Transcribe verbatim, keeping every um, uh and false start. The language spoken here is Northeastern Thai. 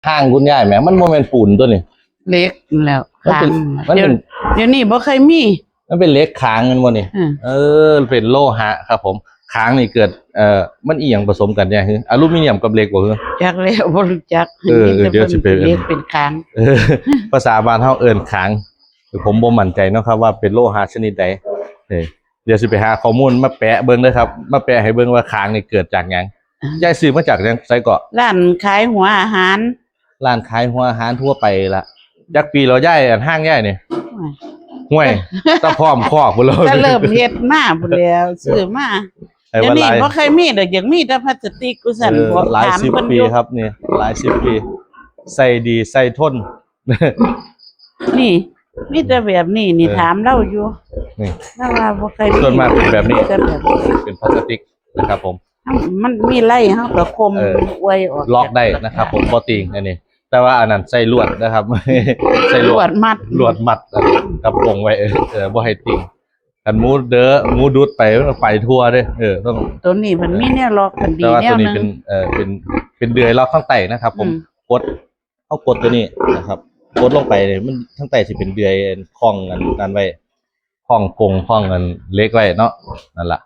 ห้างคุณยายแหม มันบ่แม่นปูนตัวนี้ เหล็กแล้ว มันเป็น ขาง มันเป็น เดี๋ยวเดี๋ยวนี้บ่เคยมี มันเป็นเหล็กขางแม่นบ่นี่ อืม เออ เป็นโลหะครับผม ขางนี่เกิด เอ่อ มันอีหยังผสมกันเนี่ยคืออลูมิเนียมกับเหล็กบ่คือ จักแล้วบ่รู้จัก เออเออเดี๋ยวสิไป เหล็กเป็นขาง เออ ภาษาบ้านเฮาเอิ้นขาง ผมบ่มั่นใจเนาะครับว่าเป็นโลหะชนิดใด เออ เดี๋ยวสิไปหาข้อมูลมาแปะเบิ่งเด้อครับ มาแปะให้เบิ่งว่าขางนี่เกิดจากหยัง ยายซื้อมาจากหยังไสเกาะ ร้านขายหัวอาหาร ร้านขายหัวอาหารทั่วไปละ จักปีแล้วยาย อันห้างยายนี่ ห่วย ตะพร้อมคอกพุ้นแล้ว ก็เริ่มเฮ็ดมาพุ้นแล้ว ซื้อมา ไอ้ เดี๋ยว ว่า นี้ หลาย บ่เคยมีดอก อยากมีแต่พลาสติกกูสั่น เออ บอก หลาย ถาม สิบ เพิ่น ปี อยู่ ครับนี่ หลายสิบปี ใส่ดีใส่ทน นี่ มีแต่แบบนี้นี่ เออ ถามเราอยู่ นี่ เราว่าบ่เคยมี ส่วนมากเป็นแบบนี้ แต่แบบ เป็นพลาสติกนะครับผม มันมีไล่เฮาก็คม เออ อวยออก ล็อกได้นะครับผม บ่ติ่งอันนี้ แต่ว่าอันนั้นใส่ลวดนะครับ ใส่ล ล ว ว ด ดมัด ลวดมัดกับกรงไว้ เออ เออ บ่ให้ติ่ง คันหมูเด้อ หมูดุดไป มันไปทั่วเด้อ เออ ต้อง ตัวนี้มันมีแนวล็อกกันดี แต่ว่า แน ตัว ว นี้ หนึง เป็น เอ่อ เป็น เป็นเดือยล็อกข้างใต้นะครับผม อืม กด เอากดตัวนี้นะครับ กดลงไปเนี่ย มันข้างใต้สิเป็นเดือยคล้องอันนั้นไว้ คล้องกรงคล้องอันเหล็กไว้เนาะ นั่นล่ะ